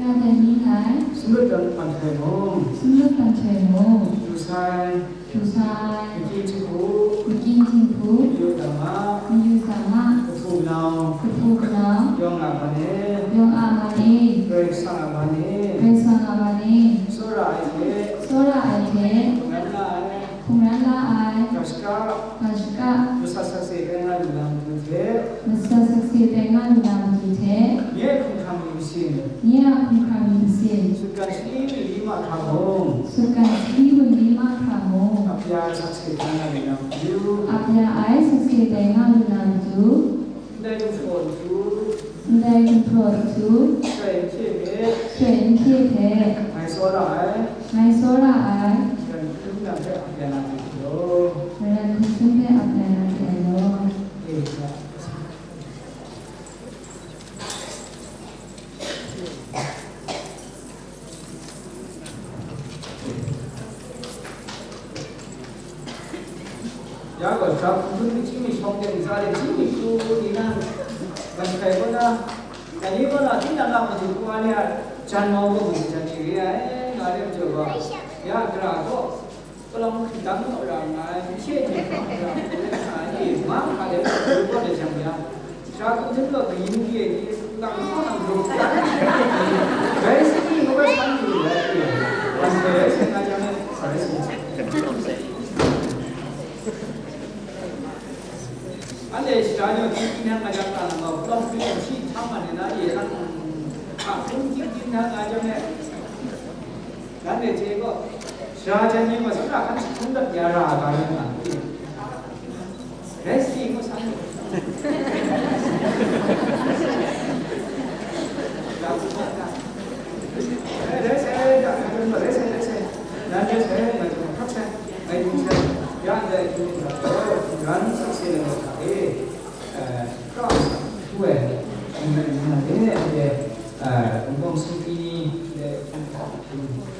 Ya dai ni ngai. Sumlut dan hpan hkrai mu. Sumlut dan hkrai mu. Lusai. Lusai. Makying Jinghku. Makying Jinghku. Mayu Dama. Mayu Dama. Kahpu Kanau. Kahpu Kanau. Yawng a man e. Yawng a man e. Karai Kasang a man e. Karai Kasang a man e. Tsawra ai hte. Tsawra ai hte. Hkungran la ai. Hkungran la ai. Ga shaka. Ga shaka. Masat sakse tai nga lu na matu hte. Masat sakse tai nga lu na matu hte. Nye a hkumhkrang myit masin. Nye a hkumhkrang myit masin. Sutgan sali wunli mahkra mung. Sutgan sali wunli mahkra mung. Apya ai sakse tai nga lu na matu. Apya ai sakse tai nga lu na matu. Ndai gumhpraw nhtu. Ndai gumhpraw nhtu. Sutgan hkye hpe. Sutgan hkye hpe. Ngai tsawra ai. Ngai tsawra ai. Karai Hkungsan nang hpe apya na matu e law. Karai Hkungsan hpe apya na matu e law. E, ya. Ya gaw, sara hkum htum chying mi shawng de, ntsa de chying mi pru ni na, ban hkrai kaw na, dai ni kaw na, tinang a madu kawa ni a jan mau gaw madu jan ni re ai, nga re ai majaw gaw, ya gara gaw, palawng hkrit dang naw ra nga ai, n shade ni hkra hkra hkra nga ai, e, ma hkra de, gaw de jang ya. Sara hkum htum gaw kayin re ai ni, nang hkaw nang gaw, rai sa ni, ngu rai sa ni, rai sa ni, rai sa ni, rai sa ni. Anhte shara ni gaw, tinang tinang nga jang, nang gaw, palawng hkrit ai shi htam nga na, ye, nang, hkra hkrum ting ting na nga jang e. Nanhte chye gaw, sara jan ni gaw, shawng hkra hkan jahtum dat ya ra ai ga rai nga, rai sa i, ngu sa ni. Rai sa, rai sa, rai sa, rai sa. Nanhte sai, ngai hkap sai, ngai hpung sai, ya ndai hpung hkra gaw, hkungran sakse ai hta e, eh, hkra htu ai, ngai hpung hkra de, eh, Wunpawng Singpyi ni, de, hpung hkra hpung.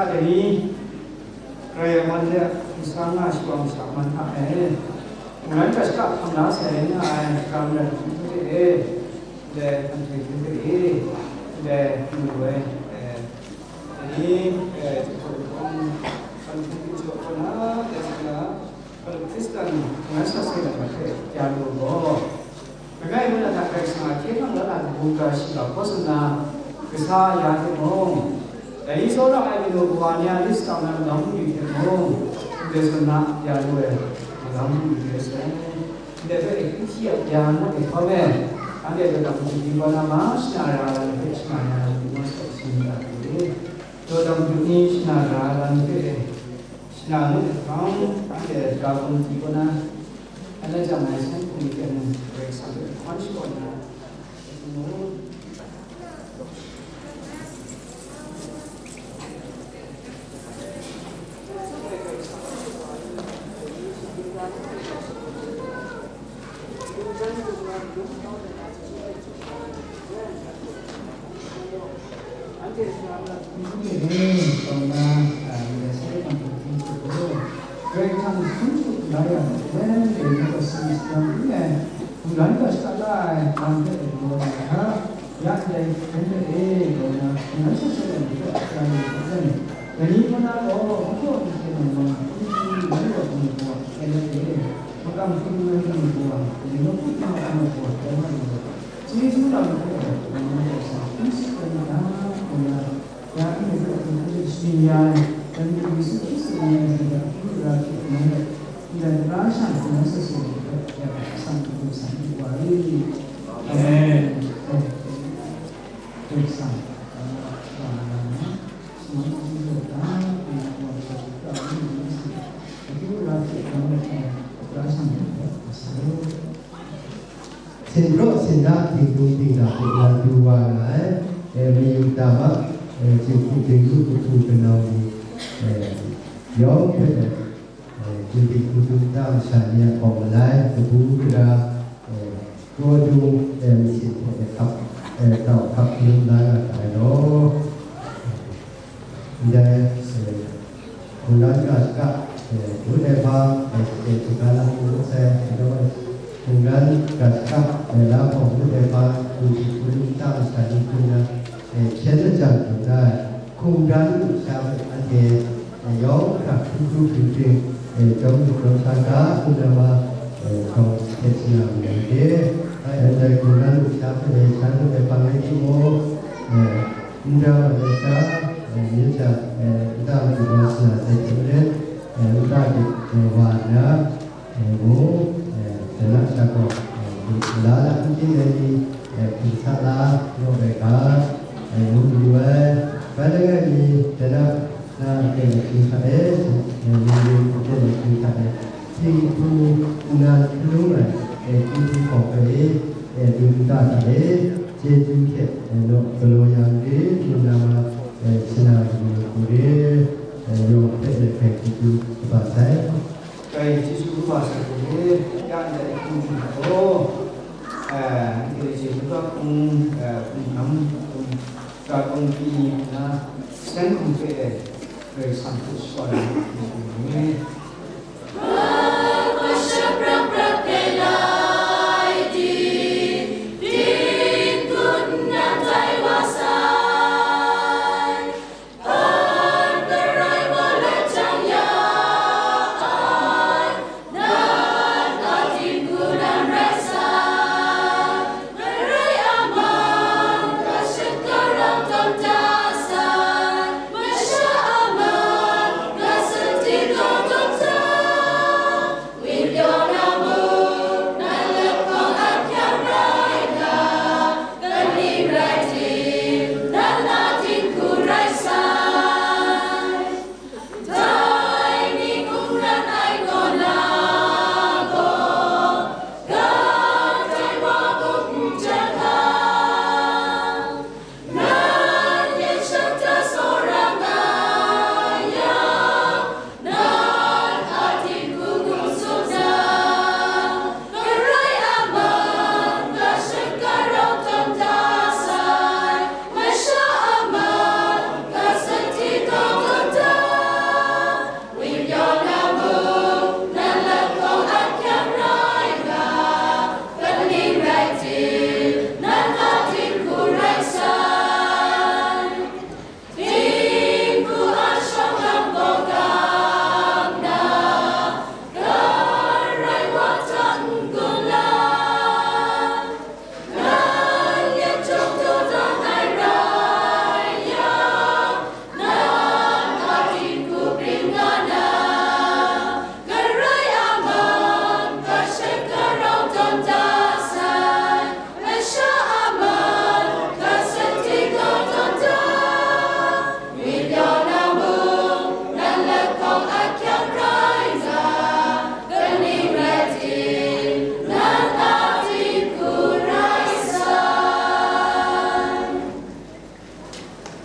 Dai ni, Karai Wa Wan de hpung sa nga shawa masha man hta e, mungdan ga shaka hkam la sai nga ai, shakram rai hpung hte e, ndai hpang hte hpung hte e, ndai hpung lu ai, e, dai ni, e, jahku hpung, hpang hpung hpung jaw kaw na, dai sa na, Hkristan mungdan sakse lam hpe ya lu gaw, langai ngu na hta Karai Kasang a hkye hkrang la na kabu gara shiga hkaw tsun na, kasa ya hte mung, dai ni tsawra ai manu kawa ni a lit sa na magam bungli hte mung, ndai tsun na ya lu ai magam bungli rai sai. Ndai hpe hkri hti ap ya na ai hkawm e, anhte hpe dang bungli wa na ma shana ra ai hpe shana ya na mungdan sakse lam hte, dawdan bungli shana ra ai lam hte, Shana ngut ai hpang, anhte ga hkum di kaw na, ala jang ai san hkum ni hte mung, Karai Kasang hpe hkawn shakawn na, Karai Kasang hkrum hkrup la yang, len dai ni gaw si shadang n ai, mungdan ga shaka la ai lam hpe galaw ai hta, ya ndai hpyen hpe e, gaw na, mungdan sakse lam hpe a pran ai hte, dai ni hpang na gaw, n hkaw n hte nang nang, n hpyi n rai wa ai gaw, e let e, makam hpring ai gaw, dai ni nawku hpring ai gaw, tai wa ai gaw, Chyeju lam hpe gaw, nang nang gaw sa hkun sit kau na ta, ngu na, ya anhte hpe hkun hkun sharin ya ai, David Yesu Hkristu nang nang hte akyu ara hte nang rai, ndai tara sha hkun nang sat sat ai hpe, ya hpe atsam hkun hkun sa n lu wa i? Amen. Amen. Karai Kasang, wa na, wa na, shaman hkun hkun ta, nang wa hkun hkun ta, nang nang sa, akyu ara hte nang rai, tara sha hkun hkun sa. Sinraw sinda, dingdung dingda hte wa du wa nga ai, e, mayu tama, e, jinghku binglu kahpu kanau ni, e, yawng hpe, e, Jinghku Hkristu nta masha ni a hpawng malai, kabu gara, e, Rawdung, e, masin hte, e, hkap, e, tau hkap hkalum la nga ga ai law. Ndai, e, mungdan ga shaka, e, ngut ai hpa, e, e, hkrup la ngut sai, e, mungdan ga shaka, e, la hpawng ngut ai hpa, Jinghku Hkristu nta masha ni hpung na, e, hpyen lajang dum da ai, hkungran lusha hpe anhte, e, yawng hkra hkru hkru hpring hpring, e, jawm lu jawm sa ga, hkungran ma, e, shawng hte shana lu ai hte, ndai hkungran lusha hpe, e, shan ngut ai hpang rai timung, e, N ra wa ai sha, e, yu sha, e, nta madu wa sha sai hte maren, e, nta de, e, wa nna, e, ngu, e, dai na sha gaw, e, la la n ting ai ni, e, hpung sa la, naw rai ga, e, ngu mayu ai. Bai langai mi, dai na, na aten ahkying hta e, e, ni ni aten ahkying hta e, Jinghku nnan hkalung ai, e, Jinghku hkawng hpe e, e, dum nta hta e, chyeju hte, e, naw galaw ya n re, lu na ma, e, shana kabu hku re, e, yawng hpe e hkrai chyeju kaba sai. Hkrai chyeju kaba sai hku re, ya ndai hku hta gaw, e, anhte chyeju ga hpung, e, hpung hkam, hpung ga hpung pyi nna, san hkum hpe e, Karai Kasang hpe shakawn ai hku re.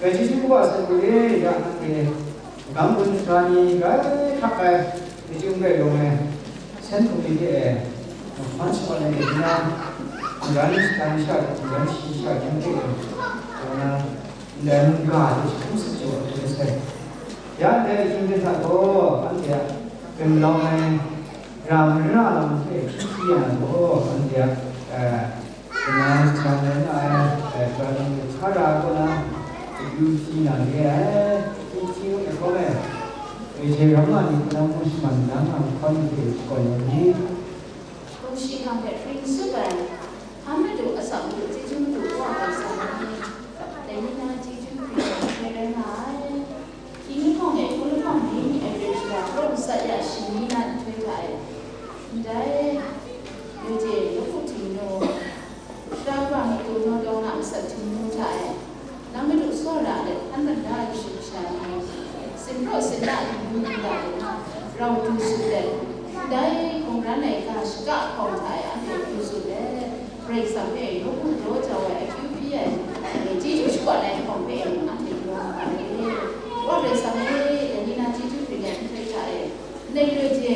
Dai Chyeju Wa Sanhku e, ya nanhte magam gun sara ni grai hkrak ai, ni chyum rai lawm ai, sen hkum ni hte e, hpan shabat ai ni na, n-, n-, n-, sha, n-, shi sha hkying hte e, na, ndai mungga hte shi hkum sat jaw ai hte sai. Ya ndai ahkying hte hta gaw, anhte a gumlau ai, ra mara lam hte hkri hkri ya na gaw, anhte a, eh, Kanan jahtan rai nga ai, eh, Kanan hkra ra kaw na, akyu hpyi na re ai, hpyi hpyi ngut ai hkawm e, Mese ram nga ni hpe nang hkawm shaman nang a mahkawn hte shakawn ya ni? Hkum shi hkam hpe hpring tsup ai, hkan madu, asak madu, chyeju madu, Wa Karai Kasang ni, dai ni na chyeju hpring ai hpe rai nga ai. Hkying lahkawng e, hku lahkawng ni ni ai hpe shara, hkrum matsat ya ai shingni na nhtoi hta e, ndai, Mese, Lawhpu Htingnu, Sara Kawa Madu Naw Dawng a masat htingnu hta e, nang Madu tsawra let hkan mada ai kashu kasha ni, sinpraw sinna htingnu hta e na, rau du tsun let, ndai hkungran ai ga shaka hkawng hta e anhte du tsun let, Karai Kasang hpe nawku daw jau ai akyu hpyi ai, chyeju shakawn ai hkawng hpe anhte galaw nga ai. Wa Karai Kasang e, dai ni na chyeju bring ai nhtoi hta e, ndai re je,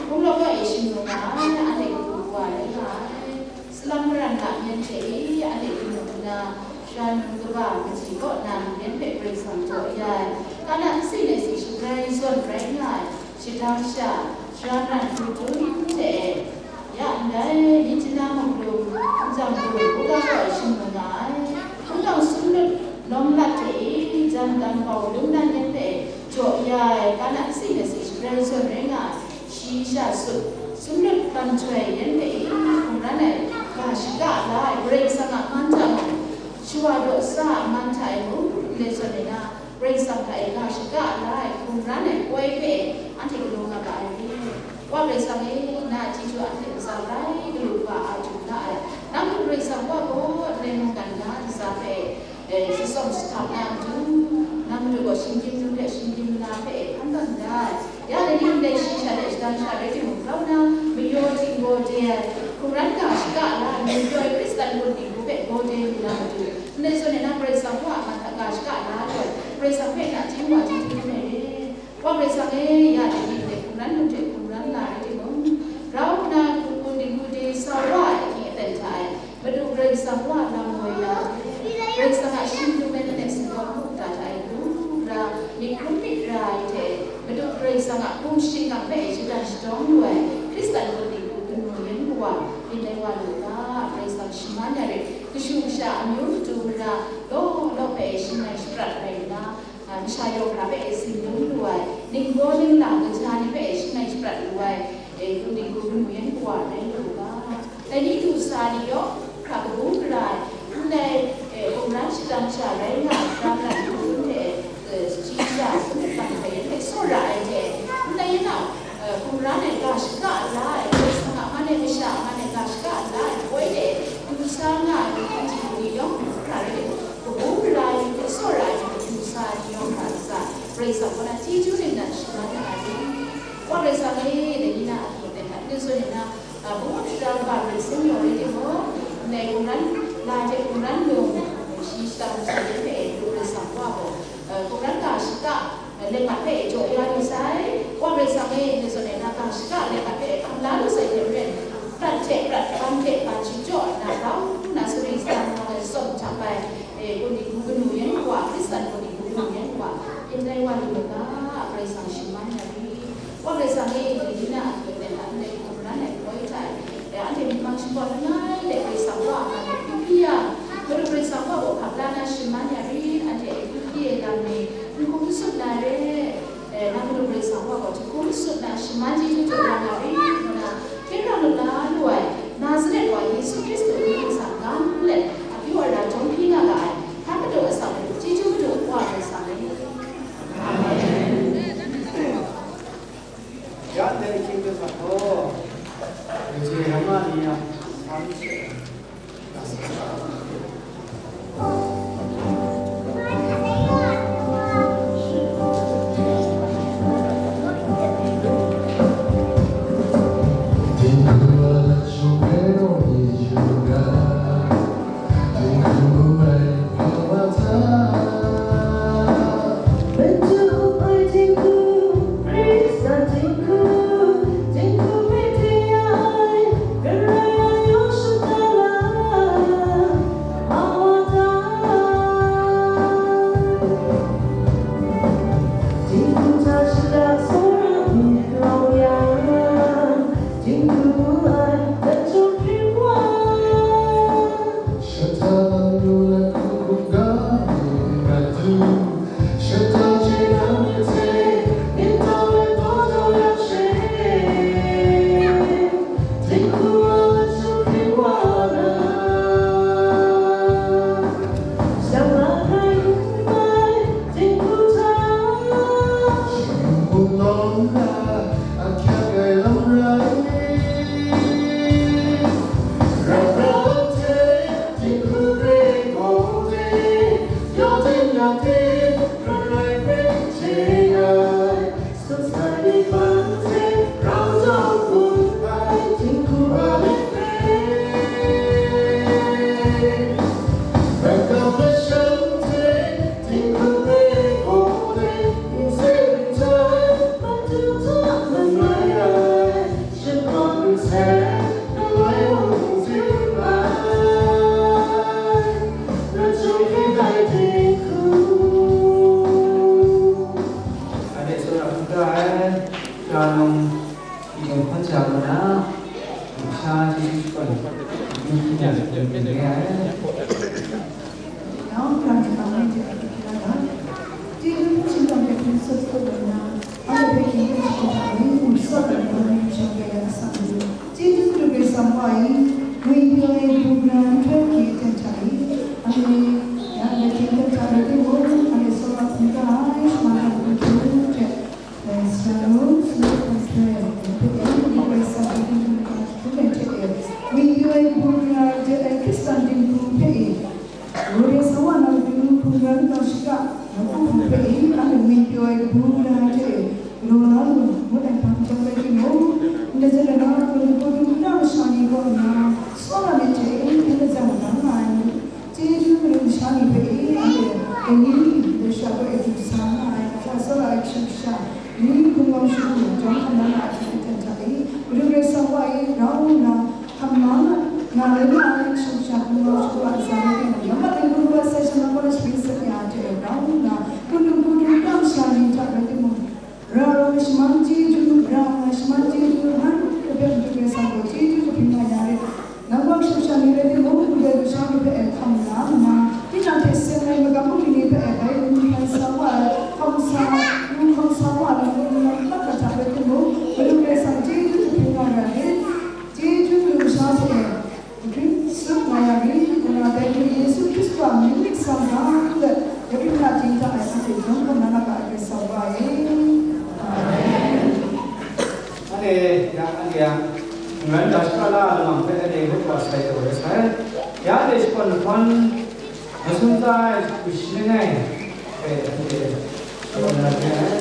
hpung law kaw e shingnu nga ai, anhte kabu kawa rai nga ai. Salang maran a myen hte e anhte htingnu nna, sara num kaba kaji kaw na myen hpe Karai Kasang jaw ya ai, Kana nsi nsi shabrai zawn rai nga ai, shadang sha, sara maran hkrum hkrum hte e, ya ndai, Myitkyina mung lung, Nzang lung, Buga kaw e shingnu nga ai, hpung tang sumlut, Nawng lat hte e, jan dan bau lung na myen hpe jaw ya ai, Kana nsi nsi shabrai zawn rai nga ai, shi sha sut, sumlut hpan htoi yan hpe e hkungran ai, ga shaka la ai, Karai Kasang a man hta mung, shawa daw sa a man hta e mung, ndai zawn e na, Karai Kasang hta e ga shaka la ai, hkungran ai poi hpe anhte galaw nga ga ai re. Wa Karai Kasang e, na a chyeju anhte ntsa grai galu ga a du la ai. Nang Karai Kasang Wa gaw ndai mungkan na ntsa hpe, eh, shasawng shahtang na matu, nang Madu gaw shinggyim nu hte shinggyim na hpe hkan tawn da ai. Ya dai ni ndai shi sha de shadang sha rai timung, grau na mayaw ting gaw de ai, hkungran ga shaka la ai, mayaw ai Hkristan gun dinghku hpe gaw de lu na matu, ndai zawn e na Karai Kasang Wa a man hta ga shaka la lu ai, Karai Kasang hpe nachying wa chyeju hte re. Wa Karai Kasang e, ya dai ni ndai hkungran lung hte hkungran la rai timung, grau nna hkunggun dinghku de sa wa ai ahkying aten hta e, Madu Karai Kasang Wa lam woi ya, Karai Kasang a shingdum ai langai singtawng mukta hta e lu ra, myit hkrum myit ra ai hte, Madu Karai Kasang a hpung shingkang hpe shadang shadawng lu ai Hkristan gun dinghku kanu yan kawa, byin ai wa lu ga, Karai Kasang shaman ya rit, kashu kasha amyu matu mara law law hpe shing ai shaprat rai nna, a, masha yawng hkra hpe e tsin dum lu ai, ningbaw ningla kaja ni hpe e shing ai shaprat lu ai, e, gun dinghku kanu yan kawa rai lu ga. Dai ni du sa ni yawng hkra kabu gara ai, ndai, e, hkungran shadang sha rai nga ai, hkungran hkungran hte, e, shaji sha sumnep bang hpe yan hpe tsawra ai hte, ndai yan a, e, hkungran ai ga shaka la ai, Karai Kasang a man e masha a man e ga shaka la ai, poi de du sa nga ai, hkungran hte ni yawng hkra rai de, kabu gara ai ni hte tsawra ai ni hte du sa ai ni yawng hkra ntsa, Karai Kasang kaw na chyeju ningnan shaman nga ai. Wa Karai Kasang e, dai ni na a hte mung, ndai zawn e na, a, bungawm shara kaba myit sum yawng rai timung, ndai hkungran la hte hkungran lung, shi shadang masha yan hpe e, Madu Karai Kasang Wa gaw, a, hkungran ga shaka, a, lengmat hpe e jaw ya lu sai. Wa Karai Kasang e, ndai zawn e na ga shaka lengmat hpe e hkam la lu sai hte maren, prat hte prat, ban hte ban shingjaw nna, grau nna sari sa nna, tsawm htap ai, e, gun dinghku kanu yan kawa, Hkristan gun dinghku kanu yan kawa, byin ai wa lu ga, Karai Kasang shaman ya rit. Wa Karai Kasang e, dai ni na a hte mung, ndai hkungran ai poi hta e, anhte myit mang shakawn langai de Karai Kasang Wa a man e akyu hpyi yang, Madu Karai Kasang Wa gaw hkap la na shaman ya rit, anhte akyu hpyi ai lam ni n hkum n tsun na re, e, nang Madu Karai Kasang Wa gaw jahkum tsun na shaman chyeju jaw ya nga rit, ngu na, hkyen rau lu la lu ai, Nazaret wa Yesu Hkristu mying ntsa gang let, akyu ara jawm hpyi nga ga ai, hkan madu asak madu, chyeju madu, Wa Karai Kasang e. Amen. Ya ndai ahkying hte sa gaw, Mese ram nga ni a, Ade sora hkungga ai, ga nang, i dum hpan sha ma na, sha Jesu shakawn, i dum hkungga ai, i dum hkungga ai. Now, come to the Lord, Chyeju hpung shingkang hte hpung sut sut ai na, anhte hpe hkying hkya shingkang ai, n tsawt ai na, n shawng ai asak ni, Chyeju Madu Karai Kasang wa e, ngwipyaw ai kabu gara nhtoi hkye ten hta e, anhte ya lajing ten hta rai timung, anhte tsawra hkungga ai, shaman ai matu hte, dai sara nu, sara hkungga ai, anhte e, Madu Karai Kasang a dinghpung hta hkrum ai hte e, ngwipyaw ai kabu gara de ai Hkristan dinghpung hpe e, Ru de sa wa na matu hpung ran kau shaka, na hpung hpung hpe e, anhte ngwipyaw ai kabu gara ai hte e, galaw la lu, ngut ai hpang jang rai timung, ndai zawn na, hpung hpung hpung na masha ni kaw nna, tsawra myit hte e, hpyen lazang dang nga ai, chyeju madu masha ni hpe e, anhte dai ni, dai sha kaw e du sa nga ai, hta tsawra ai kashu kasha, ni hpung gawng shagu, jawm hkam na nga ai hte e, ten hta e, Madu Karai Kasang wa e, grau nna, Hkam la nga, nga rai nga ai, kashu kasha hpung gawng shagu a ntsa rai timung, yawng a rai hpung gawng sai sha na kaw na sharin sat ya ai hte rau nna, kundung kundung kam sha ni hta rai timung, ra rawng ai shaman chyeju, ra rawng ai shaman chyeju, nang hpe Madu Karai Kasang gaw chyeju kabyin nga ya rit. Nang gaw kashu kasha ni rai timung, ndai lusha ni hpe e hkam la nna, tinang hte seng ai magam bungli ni hpe e bai n hkam sa wa ai, hkam sa, n hkam sa wa ai, nang gaw nang mat mat hta rai timung, Madu Karai Kasang chyeju kabyin nga ya rit. Chyeju lu sha hte, nkring tsup nga ya ri, ngu na dai hte Yesu Hkristu a mying nik sang ga let, David na ting hta e anhte jawm hkam na na ga ai Karai Kasang wa e. Amen. Anhte ya, anhte ya, mungran da shaka la lamang hpe anhte ngut wa sai taw ai sai. Ya anhte shakawn lahkawn, masum tsa ai, hku shi langai, hpe anhte shakawn na re ai.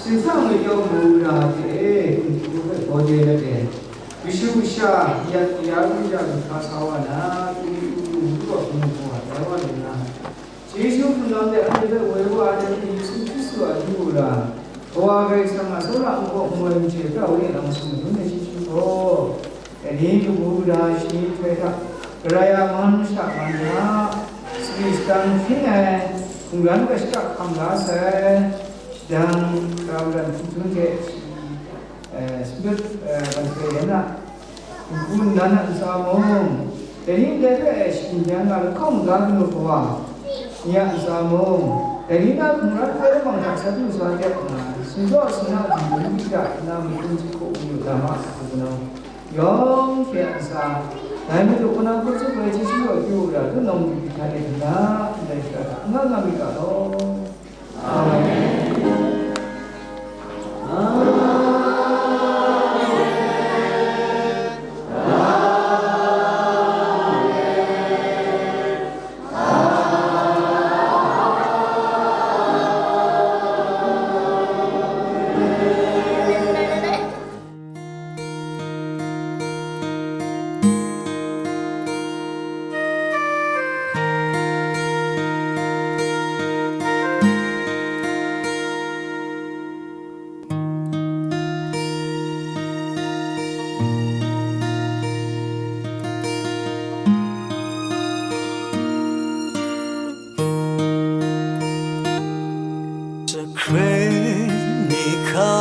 Sin sa ngwi kyawm mu na hte, hku hpe baw de let e, kashu kasha, ya, ya, ya, ya, sa wa na, tu, tu, tu, tu, tu, tu, tu, tu, tu, tu, tu, tu, tu, Jesu hpung lam de anhte hpe woi wa ai ni Yesu Hkristu a yu u ra, Kawa Karai Kasang a tsawra nkau ngu ai machye pra we ai lam sung dun ai chyeju gaw, dai ni kabu gara shani nhtoi hta, Karai a man masha man hta, sumi sadang hpring ai hkungran kashaka hkam la sai, shadang, tara madan hpung hte, eh, samput, eh, ban hpe yan a, N P nan a ntsa mung, dai ni ndai hpe e sharin yang nga lahkawng maga kanu kawa ni a ntsa mung, dai ni na hkungran hpe lamang hta sat lu sa de nga, Shingraw shingra di, mungli hta nang myit hkum jahku mayu da ma, su nang yawng hte a ntsa, dai Madu kaw na hkawt tsup ai chyeju gaw pru u ra, tunau mungli hta e hkam da, ndai shara hta n-ga nga myit ga law. Amen. Amen. Jahkre ni hka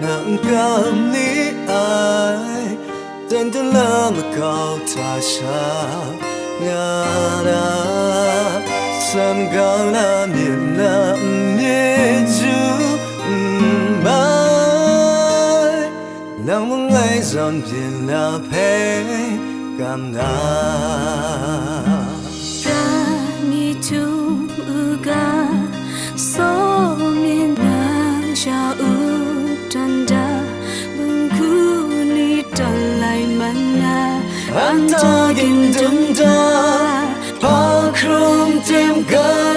na n kam ni ai, dan dala makau hta sha nga na, san gang na myit na n-myit ju n mai, nang mangai zawn byin na hpe kam na. Prat ni htum u ga, saw mi nang sha u tawn da, bungku ni tawn lai man na, anta gin dum da, hpa hkrum tim ga.